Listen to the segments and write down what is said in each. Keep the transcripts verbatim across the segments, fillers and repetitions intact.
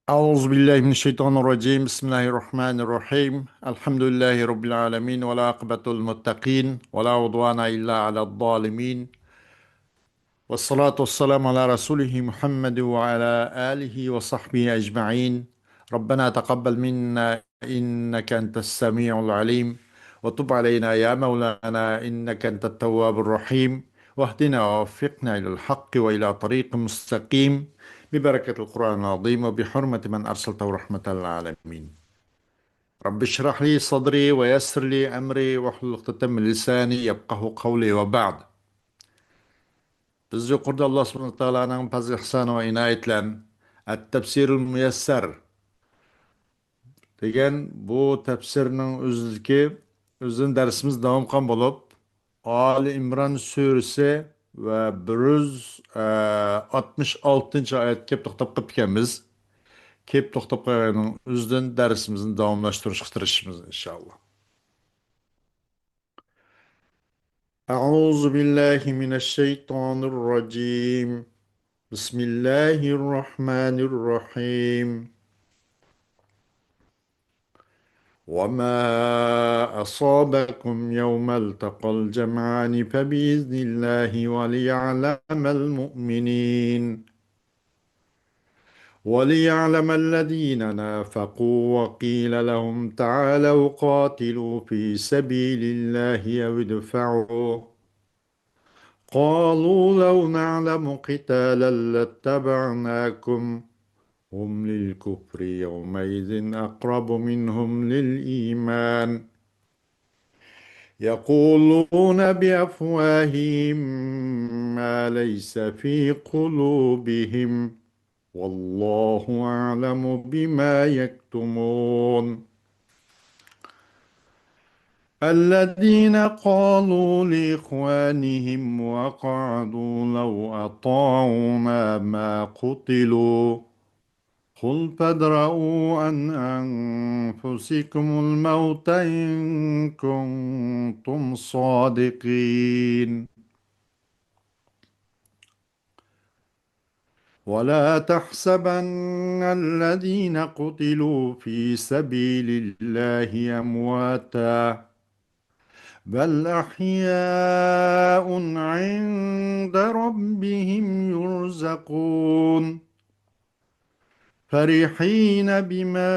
أعوذ بالله من الشيطان الرجيم. بسم الله الرحمن الرحيم. الحمد لله رب العالمين، والعاقبة للمتقين، ولا عدوان إلا على الظالمين، والصلاة والسلام على رسوله محمد وعلى آله وصحبه أجمعين. ربنا تقبل منا إنك أنت السميع العليم، وتب علينا يا مولانا إنك أنت التواب الرحيم، واهدنا ووفقنا إلى الحق وإلى طريق مستقيم، ببركة القرآن العظيم وبحرمة من أرسلته رحمة للعالمين. رب اشرح لي صدري ويسر لي أمري واحلل عقدة من لساني يفقهوا قولي وبعد. بىز يۇقىرىدا ئاللا سۇبھانەھۇ ۋە تائالانىڭ پەزلى ئىھسانى ۋە ئىنايىتى بىلەن ئەت-تەپسىرۇل مۇيەسسەر دېگەن بۇ تەپسىرنىڭ ئۆزىدىكى، ئۆزىدىن دەرسىمىز داۋام قىلغان بولۇپ، ئالى ئىمران سۈرىسى ۋە بىر يۈز ئاتمىش ئالتىنچى ئايەتكە كېلىپ توختاپ قېلىپتىكەنمىز. كېلىپ توختاپ قالغاننىڭ ئۆزىدىن دەرسىمىزنى داۋاملاشتۇرۇشقا تىرىشىمىز، ئىنشائاللا. أعوذ بالله من الشيطان الرجيم. بسم الله الرحمن الرحيم. وما أصابكم يوم التقى الجمعان فبإذن الله وليعلم المؤمنين. وليعلم الذين نافقوا وقيل لهم تعالوا قاتلوا في سبيل الله أو ادفعوا قالوا لو نعلم قتالا لاتبعناكم هم للكفر يومئذ أقرب منهم للإيمان يقولون بأفواههم ما ليس في قلوبهم والله أعلم بما يكتمون. الذين قالوا لإخوانهم وقعدوا لو أطاعونا ما قتلوا قل فادرءوا عن أنفسكم الموت إن كنتم صادقين. ولا تحسبن الذين قتلوا في سبيل الله أمواتا بل أحياء عند ربهم يرزقون فرحين بما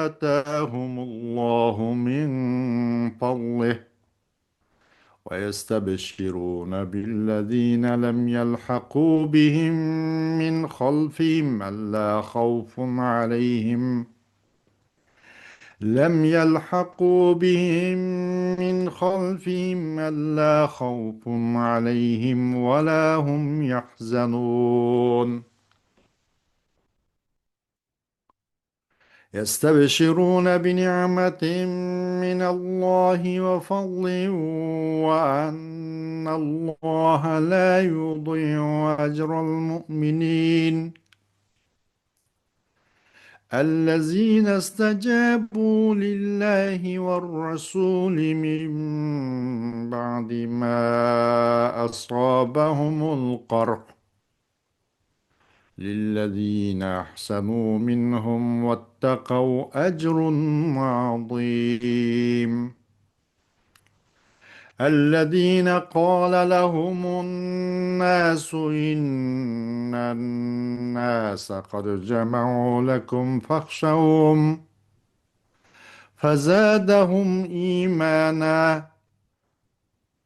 آتاهم الله من فضله ويستبشرون بالذين لم يلحقوا بهم من خلفهم ألا خوف عليهم لم يلحقوا بهم من خلفهم ألا خوف عليهم ولا هم يحزنون. يستبشرون بنعمة من الله وفضل وأن الله لا يضيع أجر المؤمنين. الذين استجابوا لله والرسول من بعد ما أصابهم القرح للذين أحسنوا منهم واتقوا أجر عظيم. الذين قال لهم الناس إن الناس قد جمعوا لكم فاخشوهم فزادهم إيمانا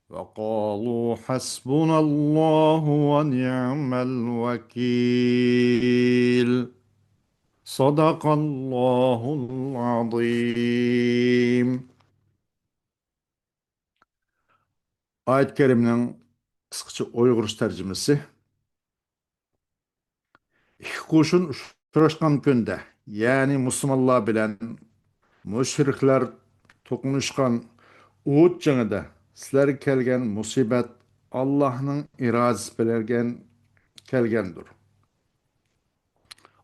وقالوا حسبنا الله ونعم الوكيل. صدق الله العظيم. ئايەت كەرىمىنىڭ قىسقىچە ئۇيغۇرچە تەرجىمىسى. ئىككى قوشۇن ئۇچراشقان كۈندە، يەنى مۇسۇلمانلار بىلەن مۇشرىكلار توقۇنۇشقان ئۇھۇد جېڭىدە سىلەرگە كەلگەن مۇسىبەت ئاللاھنىڭ ئىرادىسى بىلەن كەلگەندۇر.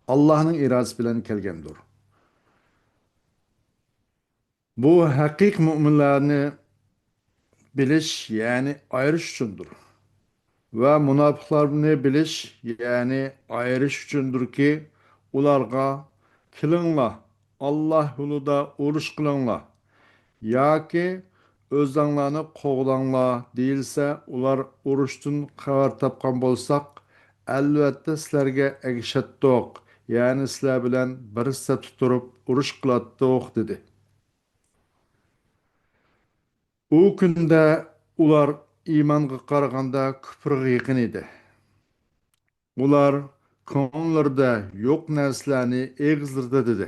ئاللاھنىڭ ئىرادىسى بىلەن كەلگەندۇر. بۇ ھەقىقىي مۆمىنلەرنى بىلىش، يەنى ئايرىش ئۈچۈندۇر. ۋە مۇناپىقلارنى بىلىش، يەنى ئايرىش ئۈچۈندۇركى، ئۇلارغا، «كېلىڭلار، ئاللاھ يولىدا ئۇرۇش قىلىڭلار ياكى ئۆزەڭلارنى قوغداڭلار» دېيىلسە، ئۇلار ئۇرۇشتىن خەۋەر تاپقان بولساق، ئەلۋەتتە سىلەرگە ئەگىشەتتۇق، يەنى سىلەر بىلەن بىر سەپتە تۇرۇپ ئۇرۇش قىلاتتۇق، دېدى. ئۇ كۈندە ئۇلار ئىمانغا قارىغاندا كۇپرغا يېقىن ئىدى. ئۇلار كۆڭۈللىرىدە يوق نەرسىلەرنى ئېغىزلىرىدا دېدى.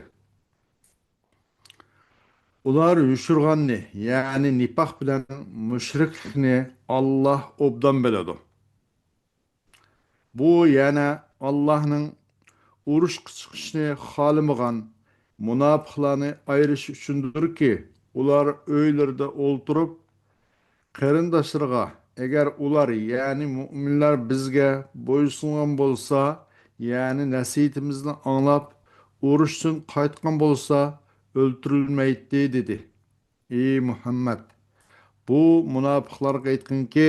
ئۇلار يوشۇرغاننى، يەنى نىپاق بىلەن مۇشرىكلىقنى ئاللاھ ئوبدان بىلىدۇ. بۇ يەنە ئاللاھنىڭ ئۇرۇشقا چىقىشنى خالىمىغان مۇناپىقلارنى ئايرىش ئۈچۈندۇركى، ئۇلار ئۆيلىرىدە ئولتۇرۇپ، قېرىنداشلىرىغا، «ئەگەر ئۇلار، يەنى مۇئمىنلار بىزگە بويسۇنغان بولسا، يەنى نەسىھىتىمىزنى ئاڭلاپ، ئۇرۇشتىن قايتقان بولسا، ئۆلتۈرۈلمەيتتى» دېدى. ئى مۇھەممەد! بۇ مۇناپىقلارغا ئېيتقىنكى،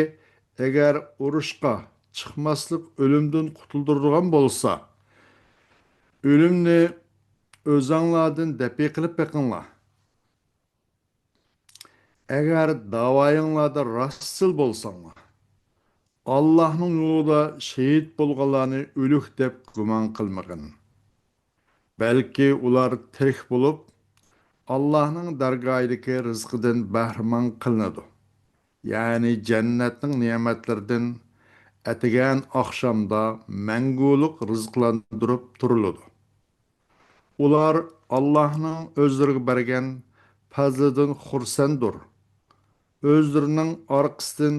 ئەگەر ئۇرۇشقا چىقماسلىق ئۆلۈمدىن قۇتۇلدۇرىدىغان بولسا، ئۆلۈمنى ئۆزەڭلاردىن دەپئى قىلىپ بېقىڭلار. ئەگەر داۋايىڭلاردا راستچىل بولساڭلار، ئاللاھنىڭ يولىدا شېھىت بولغانلارنى ئۆلۈك دەپ گۇمان قىلمىغىن. بەلكى ئۇلار تىرىك بولۇپ، ئاللاھنىڭ دەرگاھىدىكى رىزقىدىن بەھرىمەن قىلىنىدۇ. يەنى جەننەتنىڭ نېمەتلىرىدىن ئەتىگەن ئاخشامدا مەڭگۈلۈك رىزىقلاندۇرۇپ تۇرۇلىدۇ. ئۇلار ئاللاھنىڭ ئۆزلىرىگە بەرگەن پەزلىدىن خۇرسەندۇر. ئۆزلىرىنىڭ ئارقىسىدىن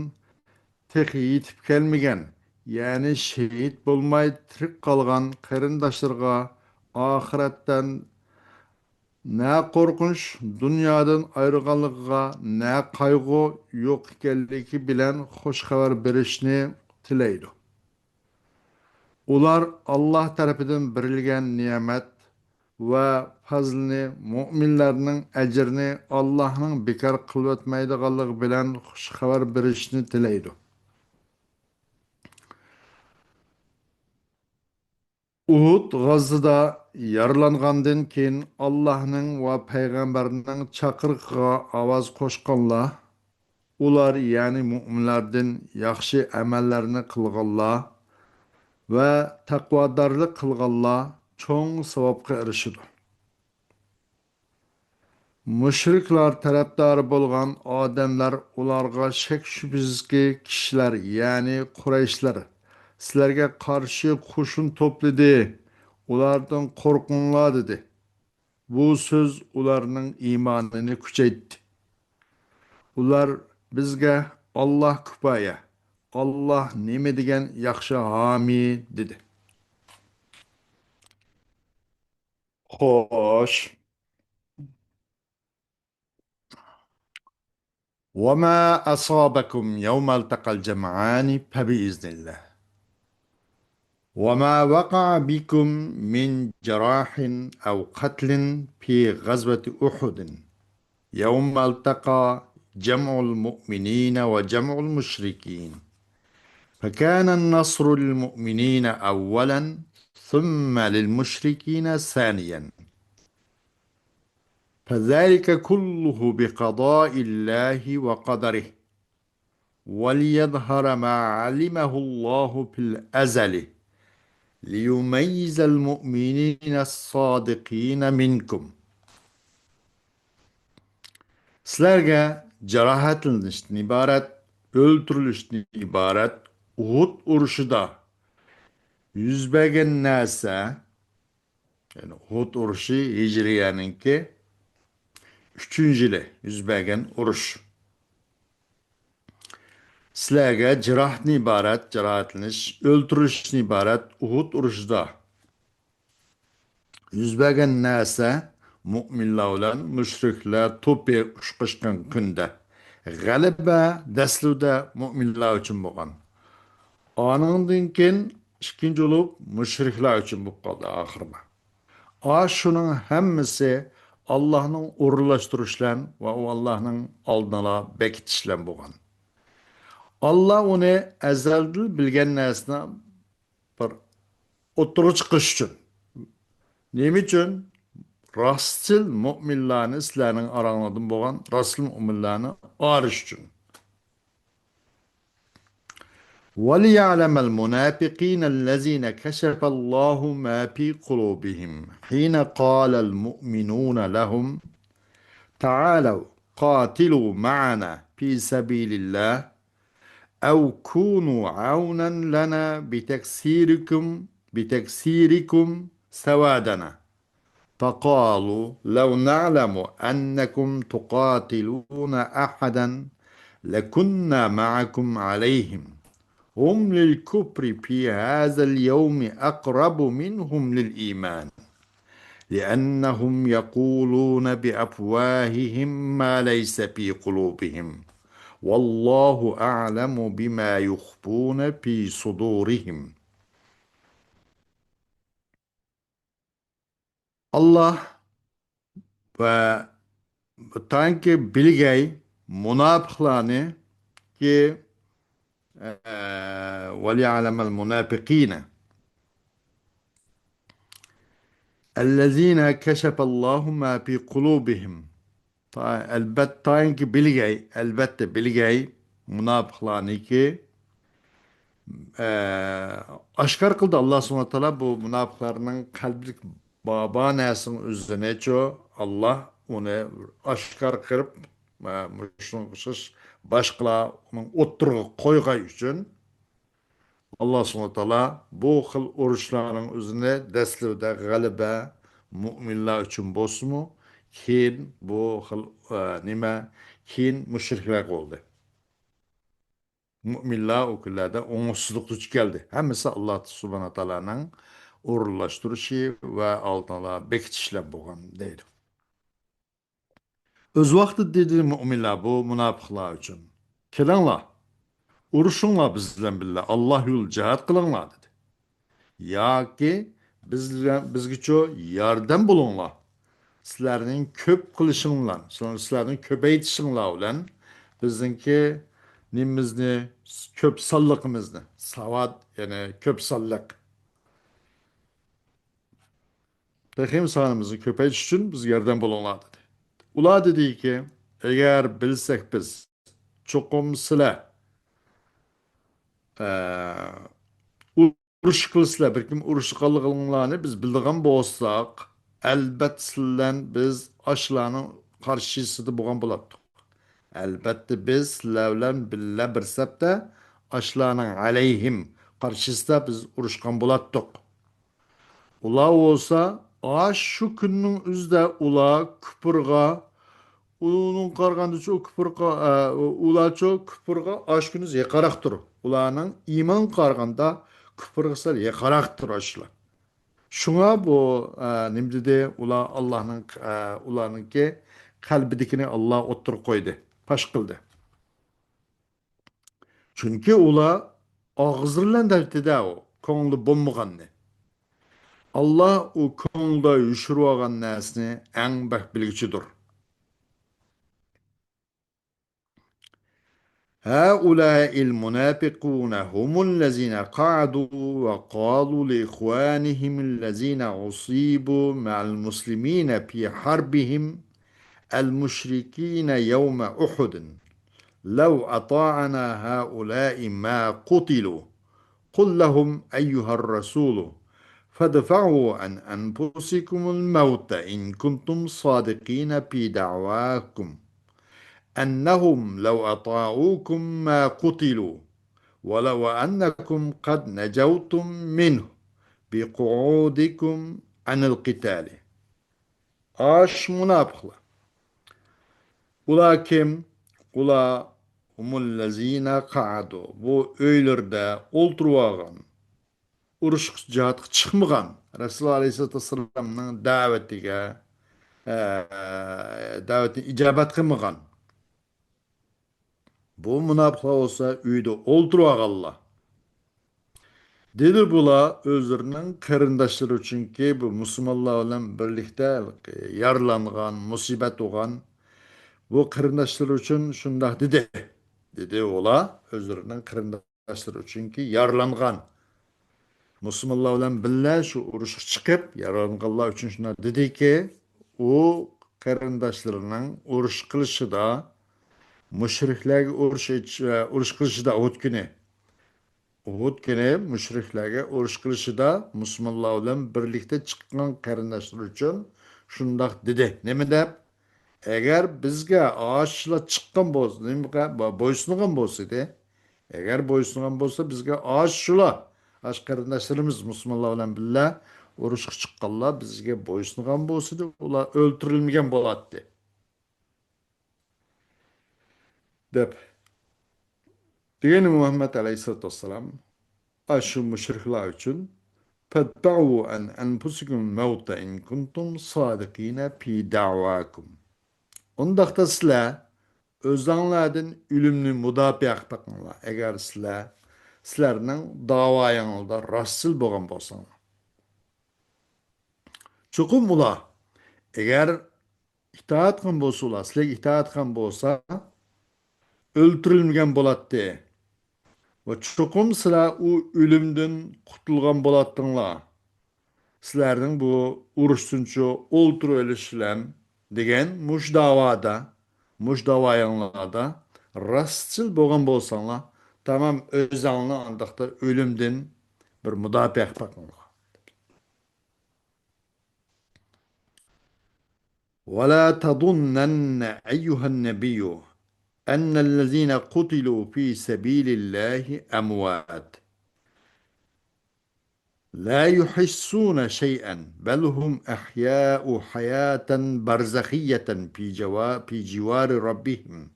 تېخى يېتىپ كەلمىگەن، يەنى شېھىت بولماي تىرىك قالغان قېرىنداشلىرىغا ئاخىرەتتىن نە قورقۇنچ، دۇنيادىن ئايرىلغانلىقىغا نە قايغۇ يوق ئىكەنلىكى بىلەن خۇش خەۋەر بېرىشنى تىلەيدۇ. ئۇلار ئاللاھ تەرىپىدىن بېرىلگەن نېمەت ۋە پەزلىنى، مۇئمىنلەرنىڭ ئەجرىنى ئاللاھنىڭ بىكار قىلىۋەتمەيدىغانلىقى بىلەن خۇش خەۋەر بېرىشنى تىلەيدۇ. ئۇھۇد غازىدا يارىلانغاندىن كېيىن، ئاللاھنىڭ ۋە پەيغەمبەرنىڭ چاقىرىقىغا ئاۋاز قوشقانلار، ئۇلار، يەنى مۇئمىنلاردىن ياخشى ئەمەللەرنى قىلغانلار ۋە تەقۋادارلىق قىلغانلار چوڭ ساۋابقا ئېرىشىدۇ. مۇشرىكلار تەرەپدارى بولغان ئادەملەر ئۇلارغا شەك-شۈبھىسىزكى كىشىلەر، يەنى قۇرەيشلەر، سىلەرگە قارشى قوشۇن توپلىدى، ئۇلاردىن قورقۇڭلار، دېدى. بۇ سۆز ئۇلارنىڭ ئىمانىنى كۈچەيتتى. ئۇلار، بىزگە ئاللاھ كۇپايە، ئاللاھ نېمە دېگەن ياخشى ھامىي، دېدى. خوش. وما أصابكم يوم التقى الجمعان فبإذن الله. وما وقع بكم من جراح أو قتل في غزوة أحد يوم التقى جمع المؤمنين وجمع المشركين، فكان النصر للمؤمنين أولا ثم للمشركين ثانيا، فذلك كله بقضاء الله وقدره، وليظهر ما علمه الله في الأزل، ليميز المؤمنين الصادقين منكم. سىلەرگە جاراھەتلىنىشتىن ئىبارەت، ئۆلتۈرۈلۈشتىن ئىبارەت ئۇھۇد ئۇرۇشىدا يۈز بەرگەن نەرسە، يەنى ئۇھۇد ئۇرۇشى ھىجرىيەنىڭكى ئۈچىنچى يىلى يۈز بەرگەن ئۇرۇش. سىلەرگە جىراھتىن ئىبارەت، جاراھەتلىنىش، ئۆلتۈرۈلۈشتىن ئىبارەت ئۇھۇد ئۇرۇشىدا يۈز بەرگەن نەرسە مۆمىنلەر بىلەن مۇشرىكلار توپى ئۇچراشقان كۈندە غەلىبە دەسلىپىدە مۆمىنلەر ئۈچۈن بولغان. ئانىڭدىن كېيىن ئىككىنچى بولۇپ مۇشرىكلار ئۈچۈن بولۇپ قالدى ئاخىرىدا. ئاشۇنىڭ ھەممىسى ئاللاھنىڭ ئورۇنلاشتۇرۇشى بىلەن ۋە ئۇ ئاللاھنىڭ ئالدىنى ئالا بېكىتىشى بىلەن بولغان. ئاللاھ ئۇنى ئەزەلدىن بىلگەن نەرسىنى بىر ئوتتۇرىغا چىقىرىش ئۈچۈن، نېمە ئۈچۈن؟ راستچىل مۆمىنلەرنى، سىلەرنىڭ ئاراڭلاردىن بولغان راستچىل مۆمىنلەرنى ئايرىش ئۈچۈن. وليعلم المنافقين الذين كشف الله ما في قلوبهم حين قال المؤمنون لهم تعالوا قاتلوا معنا في سبيل الله أو كونوا عونا لنا بتكسيركم بتكسيركم سوادنا فقالوا لو نعلم أنكم تقاتلون أحدا لكنا معكم عليهم هم للكفر في هذا اليوم أقرب منهم للإيمان لأنهم يقولون بأفواههم ما ليس في قلوبهم والله أعلم بما يخفون في صدورهم. ئاللاھ ۋە تايىنكى بىلگەي مۇناپىقلارنى كى، ئە، وليعلم المنافقين الذين كشف الله ما في قلوبهم. تا-، ئەلبەت، تايىنكى بىلگەي، ئەلبەتتە بىلگەي، مۇناپىقلارنىكى، ئە، ئاشكارا قىلدى ئاللاھ سۇبھانەھۇ ۋە تائالا بۇ مۇناپىقلارنىڭ قەلبىدىكى بابا نەرسىنىڭ ئۆزىنىچۇ، ئاللاھ ئۇنى ئاشكارا قىلىپ، ئە، مۇشۇنىڭغا ئوخشاش باشقىلار ئۇنىڭ ئوتتۇرىغا قويغان ئۈچۈن، ئاللاھ سۇبھانەھۇ ۋە تائالا بۇ خىل ئۇرۇشلارنىڭ ئۆزىنى دەسلىپىدە غەلىبە مۆمىنلەر ئۈچۈن بولسىمۇ، كېيىن بۇ خىل، ئە، نېمە، كېيىن مۇشرىكلەرگە بولدى. مۆمىنلەر ئۇ كۈنلەردە ئوڭۇشسىزلىققا دۇچ كەلدى. ھەممىسى ئاللاھ سۇبھانەھۇ ۋە تائالانىڭ ئورۇنلاشتۇرۇشى ۋە ئالدىنئالا بېكىتىش بىلەن بولغان دەيدۇ. ئۆز ۋاقتىدا دېدى مۆمىنلەر بۇ مۇناپىقلار ئۈچۈن، كېلىڭلار، ئۇرۇشۇڭلار بىز بىلەن بىللە، ئاللاھ يولىدا جىھاد قىلىڭلار دېدى. ياكى بىز بىلەن، بىزگىچۇ ياردەم بولۇڭلار. سىلەرنىڭ كۆپ قىلىشىڭلار، سىلەرنىڭ كۆپەيتىشىڭلار بىلەن بىزنىڭكى نېمىمىزنى، كۆپ سانلىقىمىزنى، ساۋاد، يەنى كۆپ سانلىق. تېخىمۇ سانىمىزنى كۆپەيتىش ئۈچۈن بىزگە ياردەم بولۇڭلار دېدى. ئۇلار دېدىكى، ئەگەر بىلسەك بىز، چوقۇم سىلەر، ئە، ئۇرۇش قىلىسىلەر، بىر كىم ئۇرۇشقانلىقىڭلارنى بىز بىلىدىغان بولساق، ئەلبەتتە سىلەر بىلەن بىز ئاشۇلارنىڭ قارشىسىدا بولغان بولاتتۇق. ئەلبەتتە بىز سىلەر بىلەن بىللە بىر سەپتە ئاشۇلارنىڭ ئەلەيھىم قارشىسىدا بىز ئۇرۇشقان بولاتتۇق. ئۇلار بولسا، ئاشۇ كۈننىڭ ئۆزىدە ئۇلار كۇپۇرغا، ئۇنىڭغا قارىغاندىچۇ كۇپۇرغا، ئە، ئۇلارچۇ كۇپۇرغا ئاشۇ كۈنى يېقىنراقتۇر. ئۇلارنىڭ ئىمانغا قارىغاندا كۇپۇرغا سەل يېقىنراقتۇر ئاشۇلار. شۇڭا بۇ، ئە، نېمە دېدى؟ ئۇلار ئاللاھنىڭ، ئە، ئۇلارنىڭكى قەلبىدىكىنى ئاللاھ ئوتتۇرىغا قويدى، پاش قىلدى. چۈنكى ئۇلار ئاغزى بىلەن دەۋېتىدۇ ئۇ كۆڭلىدە بولمىغاننى. ئاللاھ ئۇ كۆڭلىدە يوشۇرۇۋالغان نەرسىنى ئەڭ بەك بىلگۈچىدۇر. هؤلاء المنافقون هم الذين قعدوا وقالوا لإخوانهم الذين أصيبوا مع المسلمين في حربهم المشركين يوم أحد لو أطاعنا هؤلاء ما قتلوا قل لهم أيها الرسول فادفعوا عن أنفسكم الموت إن كنتم صادقين في دعواكم أنهم لو أطاعوكم ما قتلوا ولو أنكم قد نجوتم منه بقعودكم عن القتال. ئاش مۇناپىقلار. ئۇلار كىم؟ ئۇلار هم الذين قعدوا. بۇ ئۆيلىرىدە ئولتۇرۇۋالغان. ئۇرۇشقا، جىھادقا چىقمىغان. رەسۇلۇللاھ ئەلەيھىسسالاتۇ ۋەسسالامنىڭ دەۋىتىگە، ئە، دەۋىتىنى ئىجابەت قىلمىغان. بۇ مۇناپىقلار بولسا ئۆيدە ئولتۇرۇۋالغانلار. دېدى بۇلار ئۆزلىرىنىڭ قېرىنداشلىرى ئۈچۈنكى بۇ مۇسۇلمانلار بىلەن بىرلىكتە يارىلانغان، مۇسىبەت بولغان بۇ قېرىنداشلىرى ئۈچۈن شۇنداق دېدى. دېدى ئۇلار ئۆزلىرىنىڭ قېرىنداشلىرى ئۈچۈنكى يارىلانغان. مۇسۇلمانلار بىلەن بىللە شۇ ئۇرۇشقا چىقىپ، يارىلانغانلار ئۈچۈن شۇنداق دېدىكى، ئۇ قېرىنداشلىرىنىڭ ئۇرۇش قىلىشىدا، مۇشرىكلارغا ئۇرۇش ئېچىش-، ئۇرۇش قىلىشىدا ئۇھۇد كۈنى، ئۇھۇد كۈنى مۇشرىكلارغا ئۇرۇش قىلىشىدا مۇسۇلمانلار بىلەن بىرلىكتە چىققان قېرىنداشلىرى ئۈچۈن شۇنداق دېدى. نېمە دەپ؟ ئەگەر بىزگە ئاشۇلار چىققان بولسا، نېمىگە بويسۇنغان بولسا ئىدى، ئەگەر بويسۇنغان بولسا، بىزگە ئاشۇلار، ئاشۇ قېرىنداشلىرىمىز مۇسۇلمانلار بىلەن بىللە ئۇرۇشقا چىققانلار بىزگە بويسۇنغان بولسا ئىدى، ئۇلار ئۆلتۈرۈلمىگەن بولاتتى. دەپ دېگەن مۇھەممەد ئەلەيھىسسالاتۇ ۋەسسالام، ئاشۇ مۇشرىكلار ئۈچۈن، فادفعوا عن أنفسكم الموت إن كنتم صادقين في دعواكم. ئۇنداقتا سىلەر ئۆزۈڭلاردىن ئۆلۈمنى مۇداپىئە قىلىپ بېقىڭلار، ئەگەر سىلەر، سىلەرنىڭ داۋايىڭلاردا راستچىل بولغان بولساڭلار. چوقۇم ئۇلار، ئەگەر ئىتائەت قىلغان بولسا، ئۇلار سىلەرگە ئىتائەت قىلغان بولسا، ئۆلتۈرۈلمىگەن بولاتتى. ۋە چوقۇم سىلەر ئۇ ئۆلۈمدىن قۇتۇلغان بولاتتىڭلار. سىلەرنىڭ بۇ ئۇرۇشتىنچۇ ئولتۇرۇۋېلىش بىلەن دېگەن مۇشۇ داۋادا، مۇشۇ داۋايىڭلاردا راستچىل بولغان بولساڭلار، تامام ئۆزەڭلارنى ئانداقتا ئۆلۈمدىن بىر مۇداپىئە قىلىپ باقىڭلار. ولا تظنن أيها النبي أن الذين قتلوا في سبيل الله أموات لا يحسون شيئا بل هم أحياء حياة برزخية في جوا-، في جوار ربهم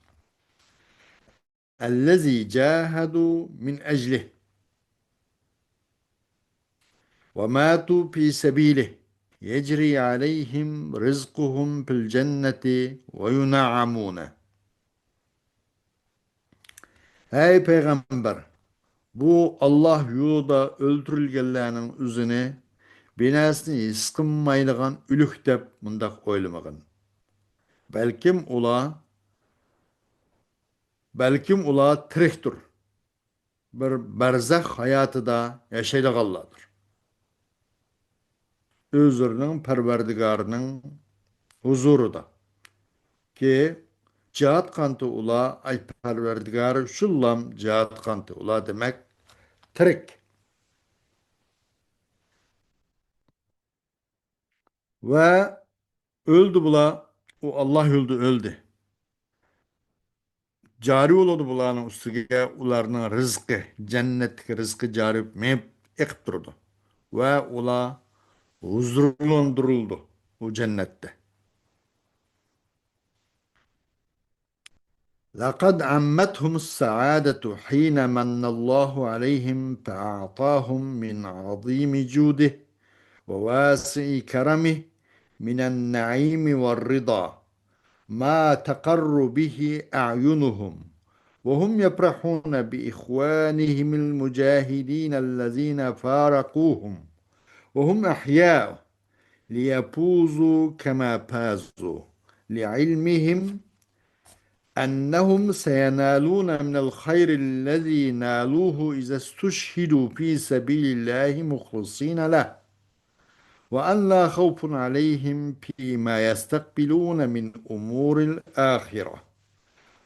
الذي جاهدوا من أجله وماتوا في سبيله يجري عليهم رزقهم في الجنة وينعمون. ھەي پەيغەمبەر، بۇ ئاللاھ يولىدا ئۆلتۈرۈلگەنلەرنىڭ ئۆزىنى بىر نەرسىنى ھېس قىلمايدىغان ئۆلۈك دەپ مۇنداق ئويلىمىغىن. بەلكىم ئۇلار، بەلكىم ئۇلار تىرىكتۇر. بىر بەرزەخ ھاياتىدا ياشايدىغانلاردۇر. ئۆزلىرىنىڭ پەرۋەردىگارىنىڭ ھۇزۇرىدا. كى جىھاد قانتى ئۇلار، ئاي پەرۋەردىگارى ئۈچۈنلام جىھاد قانتى ئۇلار، دېمەك، تىرىك. ۋە ئۆلدى بۇلار، ئۇ ئاللاھ يولىدا ئۆلدى. جارى بولىدۇ بۇلارنىڭ ئۈستىگە، ئۇلارنىڭ رىزقى، جەننەتتىكى رىزقى جارى مېڭىپ ئېقىپ تۇرىدۇ. ۋە ئۇلار ھۇزۇرلاندۇرۇلىدۇ ئۇ جەننەتتە. لقد عمتهم السعادة حين من الله عليهم فأعطاهم من عظيم جوده وواسع كرمه من النعيم والرضا ما تقر به أعينهم وهم يفرحون بإخوانهم المجاهدين الذين فارقوهم وهم أحياء ليفوزوا كما فازوا لعلمهم أنهم سينالون من الخير الذي نالوه إذا استشهدوا في سبيل الله مخلصين له وأن لا خوف عليهم فيما يستقبلون من أمور الآخرة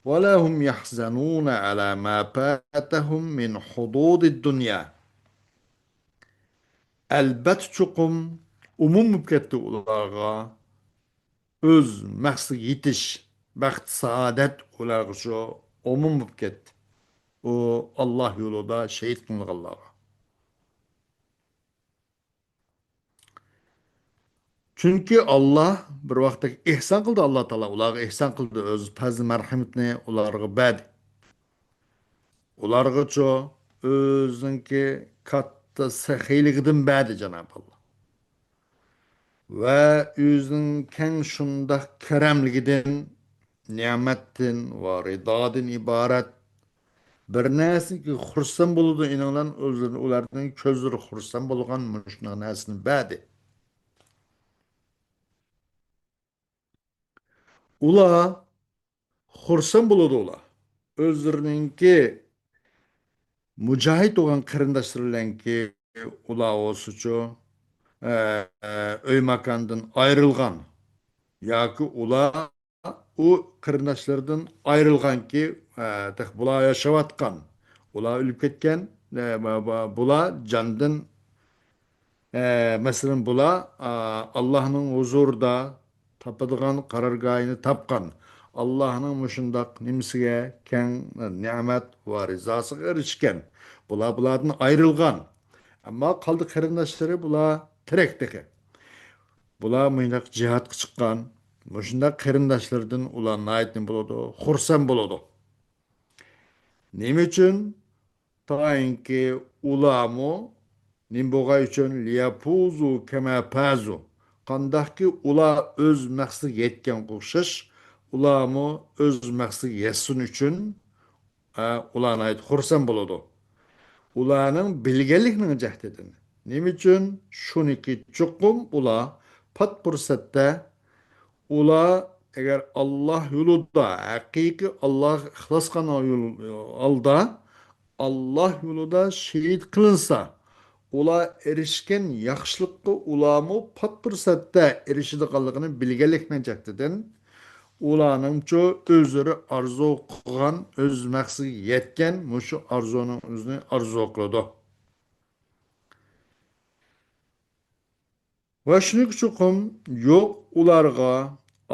ولا هم يحزنون على ما فاتهم من حظوظ الدنيا. ئەلبەتتە چوقۇم ئومۇم بولۇپ كەتتى ئۇلارغا ئۆز مەقسىتىگە يېتىش، بەخت، سائادەت ئۇلارغا شۇ ئومۇم بولۇپ كەتتى. ئۇ ئاللاھ يولىدا شېھىت قىلىنغانلارغا. چۈنكى ئاللاھ بىر ۋاقىتتا ئېھسان قىلدى، ئاللاھ تائالا ئۇلارغا ئېھسان قىلدى، ئۆز پەزلى مەرھىمىتىنى ئۇلارغا بەردى. ئۇلارغىچۇ ئۆزىنىڭكى كاتتا سېخىيلىقىدىن بەردى جانابى ئاللاھ. ۋە ئۆزىنىڭ كەڭ شۇنداق كەرەملىكىدىن، نېمەتتىن ۋە رىدادىن ئىبارەت بىر نەرسىگە خۇرسەن بولىدۇ، ئېنىڭلار ئۆزلىرىنى، ئۇلارنىڭ كۆزلىرى خۇرسەن بولغان مۇشۇنداق نەرسىنى بەردى. ئۇلار خۇرسەن بولىدۇ، ئۇلار ئۆزلىرىنىڭكى مۇجاھىد بولغان قېرىنداشلىرى بىلەنكى ئۇلار بولسىچۇ، ئە، ئە، ئۆي ماكاندىن ئايرىلغان ياكى ئۇلار ئۇ قېرىنداشلىرىدىن ئايرىلغانكى، ئە، تېخى بۇلار ياشاۋاتقان، ئۇلار ئۆلۈپ كەتكەن، ئە، بۇ-، بۇ-، بۇلار جاندىن، ئە، مەسىلەن، بۇلار، ئا، ئاللاھنىڭ ھۇزۇرىدا تاپىدىغان قارارگاھىنى تاپقان، ئاللاھنىڭ مۇشۇنداق نېمىسىگە كەڭ نېمەت ۋە رىزاسىغا ئېرىشكەن، بۇلار بۇلاردىن ئايرىلغان. ئەمما قالدى قېرىنداشلىرى، بۇلار تىرىك تېخى. بۇلار مۇشۇنداق جىھادقا چىققان، مۇشۇنداق قېرىنداشلىرىدىن ئۇلار ناھايىتى نېمە بولىدۇ؟ خۇرسەن بولىدۇ. نېمە ئۈچۈن؟ تايىنكى ئۇلارمۇ نېمە بولغان ئۈچۈن؟ ليفوزوا كما فازوا. قانداقكى ئۇلار ئۆز مەقسىتىگە يەتكەنگە ئوخشاش، ئۇلارمۇ ئۆز مەقسىتىگە يەتسۇن ئۈچۈن، ئە، ئۇلار ناھايىتى خۇرسەن بولىدۇ. ئۇلارنىڭ بىلگەنلىكىنىڭ جەھىتىدىن. نېمە ئۈچۈن؟ شۇنىكى چوقۇم ئۇلار پات پۇرسەتتە، ئۇلار ئەگەر ئاللاھ يولىدا، ھەقىقىي ئاللاھقا ئىخلاسقان يول-، ھالدا ئاللاھ يولىدا شېھىت قىلىنسا، ئۇلار ئېرىشكەن ياخشىلىققا ئۇلارمۇ پات پۇرسەتتە ئېرىشىدىغانلىقىنى بىلگەنلىكنىڭ جەھىتىدىن، ئۇلارنىڭچۇ ئۆزلىرى ئارزۇ قىلغان، ئۆز مەقسىتىگە يەتكەن مۇشۇ ئارزۇنىڭ ئۆزىنى ئارزۇ قىلىدۇ. ۋە شۇنىڭ چوقۇم يوق ئۇلارغا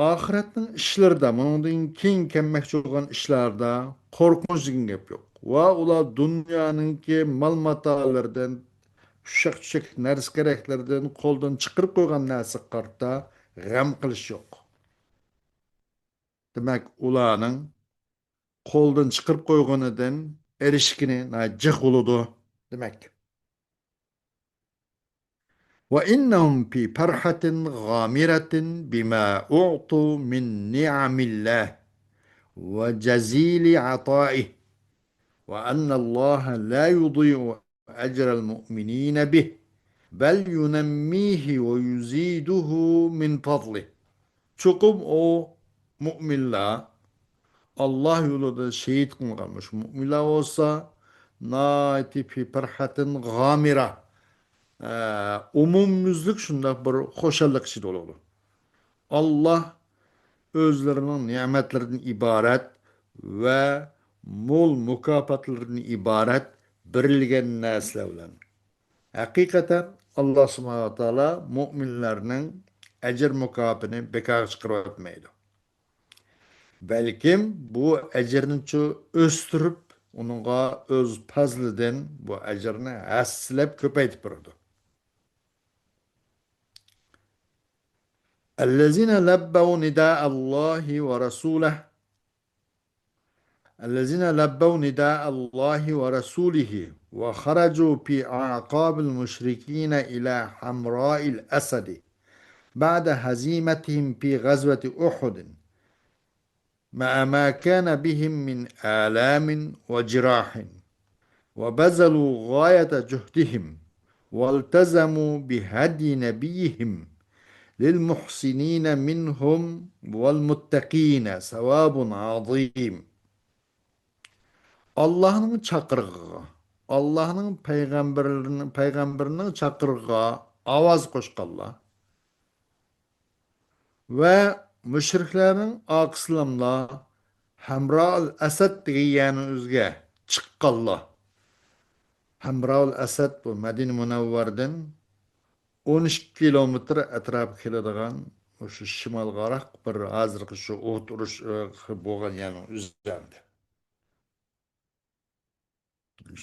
ئاخىرەتنىڭ ئىشلىرىدا، مۇنىڭدىن كېيىن كەلمەكچى بولغان ئىشلاردا قورقۇنچ دېگەن گەپ يوق. ۋە ئۇلار دۇنيانىڭكى مال-ماتالىرىدىن، ئۇششاق-چۈششەك نەرسە-كېرەكلىرىدىن، قولدىن چىقىرىپ قويغان نەرسىگە قارىتا غەم قىلىش يوق. دېمەك، ئۇلارنىڭ قولدىن چىقىرىپ قويغىنىدىن ئېرىشكىنى ناھايىتى جىق بولىدۇ دېمەك. وإنهم في فرحة غامرة بما أعطوا من نعم الله وجزيل عطائه وأن الله لا يضيع أجر المؤمنين به بل ينميه ويزيده من فضله. چوقۇم ئۇ مۇئمىنلار، ئاللاھ يولىدا شېھىت قىلىنغان مۇشۇ مۇئمىنلار بولسا، ناھايىتى في فرحة غامرة، ئە، ئومۇميۈزلۈك شۇنداق بىر خۇشاللىق ئىچىدە بولىدۇ. ئاللاھ ئۆزلىرىنىڭ نېمەتلىرىدىن ئىبارەت ۋە مول مۇكاپاتلىرىدىن ئىبارەت بېرىلگەن نەرسىلەر بىلەن. ھەقىقەتەن، ئاللاھ سۇبھانەھۇ ۋە تائالا مۇئمىنلارنىڭ ئەجىر مۇكاپاتىنى بىكارغا چىقىرىۋەتمەيدۇ. بەلكىم بۇ ئەجىرنىچۇ ئۆستۈرۈپ، ئۇنىڭغا ئۆز پەزلىدىن بۇ ئەجىرنى ھەسسىلەپ كۆپەيتىپ بېرىدۇ. الذين لبوا نداء الله ورسوله الذين لبوا نداء الله ورسوله وخرجوا في أعقاب المشركين إلى حمراء الأسد بعد هزيمتهم في غزوة أحد مع ما كان بهم من آلام وجراح وبذلوا غاية جهدهم والتزموا بهدي نبيهم للمحسنين منهم والمتقين ثواب عظيم. ئاللاھنىڭ چاقىرىقىغا، ئاللاھنىڭ پەيغەمبىرىنىڭ، پەيغەمبىرىنىڭ چاقىرىقىغا ئاۋاز قوشقانلار ۋە مۇشرىكلارنىڭ ئارقىسىلاملا ھەمرائۇل ئەسەد دېگەن يەرنىڭ ئۆزىگە چىققانلار. ھەمرائۇل ئەسەد بۇ مەدىنە مۇنەۋۋەردىن ئون ئىككى كىلومېتىر ئەتراپىغا كېلىدىغان، مۇشۇ شىمالغاراق بىر ھازىرقى شۇ ئۇھۇد ئۇرۇشى بولغان يەرنىڭ ئۆزى ئەمدى.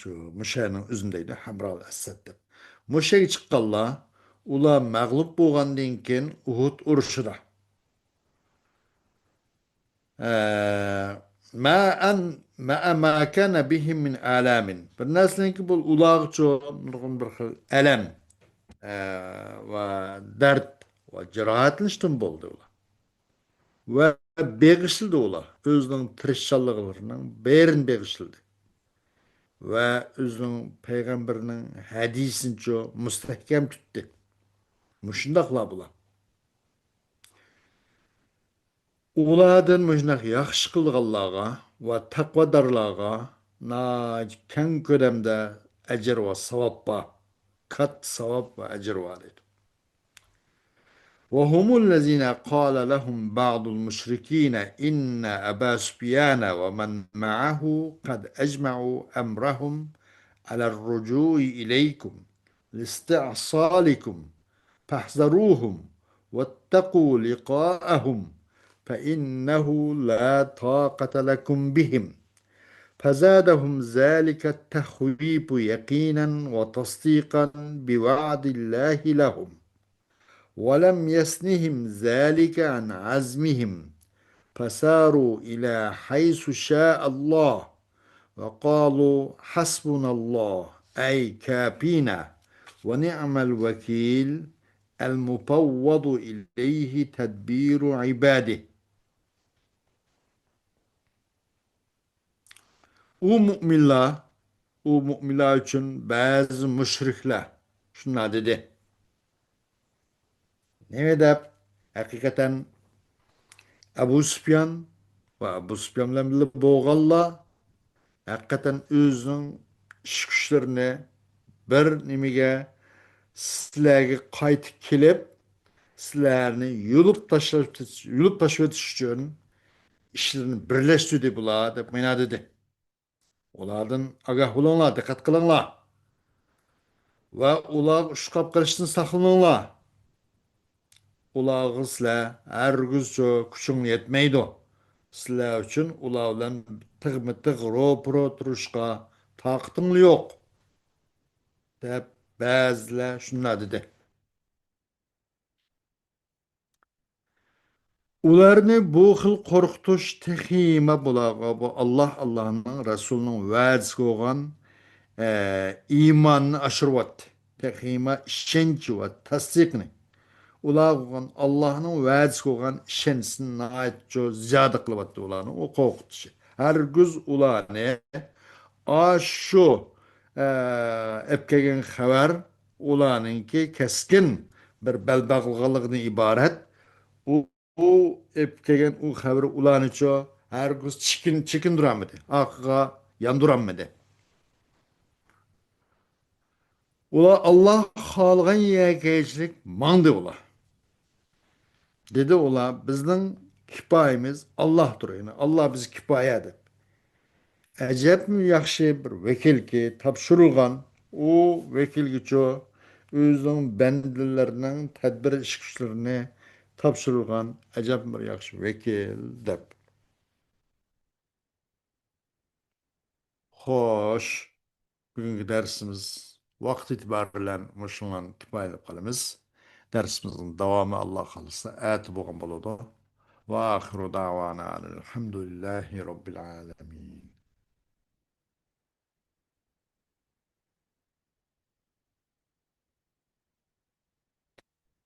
شۇ مۇشەنىڭ ئۆزىنى دەيدۇ، ھەمراۋۇل ئەسەد دەپ. مۇشەگە چىققانلار، ئۇلار مەغلۇپ بولغاندىن كېيىن ئۇھۇد ئۇرۇشىدا، ئە، مەئەن، مەئە مەكەنە بىھىم مىن ئەلەمىن. بىر نەرسىنىڭكى بۇ ئۇلارغىچۇ نۇرغۇن بىر خىل ئەلەم، ئە، ۋە دەرد ۋە جاراھەتلىنىشتىن بولدى ئۇلار. ۋە بېغىشلىدى ئۇلار. ئۆزىنىڭ تىرىشچانلىقلىرىنىڭ بېرىنى بېغىشلىدى. ۋە ئۆزىنىڭ پەيغەمبىرىنىڭ ھەدىسىنىچۇ مۇستەھكەم تۇتتى. مۇشۇنداقلار بۇلار. ئۇلاردىن مۇشۇنداق ياخشى قىلغانلارغا ۋە تەقۋادارلارغا ناھايىتى كەڭ كۆلەمدە ئەجىر ۋە ساۋاب بار. كاتتا ساۋاب ۋە ئەجىر بار دەيدۇ. وهم الذين قال لهم بعض المشركين إن أبا سفيان ومن معه قد أجمعوا أمرهم على الرجوع إليكم لاستئصالكم فاحذروهم واتقوا لقاءهم فإنه لا طاقة لكم بهم. فزادهم ذلك التخويف يقينا وتصديقا بوعد الله لهم، ولم يثنهم ذلك عن عزمهم، فساروا إلى حيث شاء الله، وقالوا حسبنا الله، أي كافينا، ونعم الوكيل، المفوض إليه تدبير عباده. ئۇ مۇئمىنلار، ئۇ مۇئمىنلار ئۈچۈن بەزى مۇشرىكلار شۇنداق دېدى. نېمە دەپ؟ ھەقىقەتەن ئەبۇ سۇپيان ۋە ئەبۇ سۇپيان بىلەن بىللە بولغانلار ھەقىقەتەن ئۆزىنىڭ ئىش-كۈچلىرىنى بىر نېمىگە، سىلەرگە قايتىپ كېلىپ، سىلەرنى يۇلۇپ تاشلاپ، يۇلۇپ تاشلىۋېتىش ئۈچۈن ئىشلىرىنى بىرلەشتۈردى بۇلار، دەپ مانا دېدى. ئۇلاردىن ئاگاھ بولۇڭلار، دىققەت قىلىڭلار. ۋە ئۇلارغا ئۇشقاپ قېلىشتىن ساقلىنىڭلار. ئۇلارغا سىلەر ھەرگىزچۇ كۈچۈڭلار يەتمەيدۇ. سىلەر ئۈچۈن ئۇلار بىلەن تىغمۇ تىغ روپۇرو تۇرۇشقا تاقىتىڭلار يوق، دەپ بەزىلەر شۇنداق دېدى. ئۇلارنى بۇ خىل قورقۇتۇش تېخىمۇ بۇلارغا بۇ ئاللاھ، ئاللاھنىڭ رەسۇلىنىڭ ۋەدىسىگە بولغان، ئە، ئىماننى ئاشۇرۇۋەتتى. تېخىمۇ ئىشەنچ ۋە تەستىقنى. ئۇلارغا بولغان ئاللاھنىڭ ۋەدىسىگە بولغان ئىشەنچىسىنى ناھايىتى زىيادە قىلىۋەتتى ئۇلارنىڭ ئۇ قورقۇتۇشى. ھەرگىز ئۇلارنى ئاشۇ، ئە، ئەپ كەلگەن خەۋەر ئۇلارنىڭكى كەسكىن بىر بەل باغلىغانلىقىدىن ئىبارەت. ئۇ، ئۇ ئەپ كەلگەن ئۇ خەۋىرى ئۇلارنىچۇ ھەرگىز چېكىن-، چېكىندۈرەلمىدى، ئارقىغا ياندۇرالمىدى. ئۇلار ئاللاھ خالىغان يەرگە كەلگۈچىلىك ماڭدى ئۇلار. دېدى ئۇلار، بىزنىڭ كىپايىمىز ئاللاھتۇر، يەنى ئاللاھ بىزگە كىپايە دەپ. ئەجەبمۇ ياخشى بىر ۋەكىلكى تاپشۇرۇلغان، ئۇ ۋەكىلگىچۇ ئۆزىنىڭ بەندىلىرىنىڭ تەدبىر ئىش كۈچلىرىنى تاپشۇرۇلغان ئەجەب بىر ياخشى ۋەكىل دەپ. خوش، بۈگۈنكى دەرسىمىز ۋاقىت ئېتىبارى بىلەن مۇشۇنىڭ بىلەن كۇپايىلىنىپ قالىمىز. دەرسىمىزنىڭ داۋامى ئاللاھ خالىسا ئەتە بولغان بولىدۇ. وآخر دعوانا أن الحمد لله رب العالمين.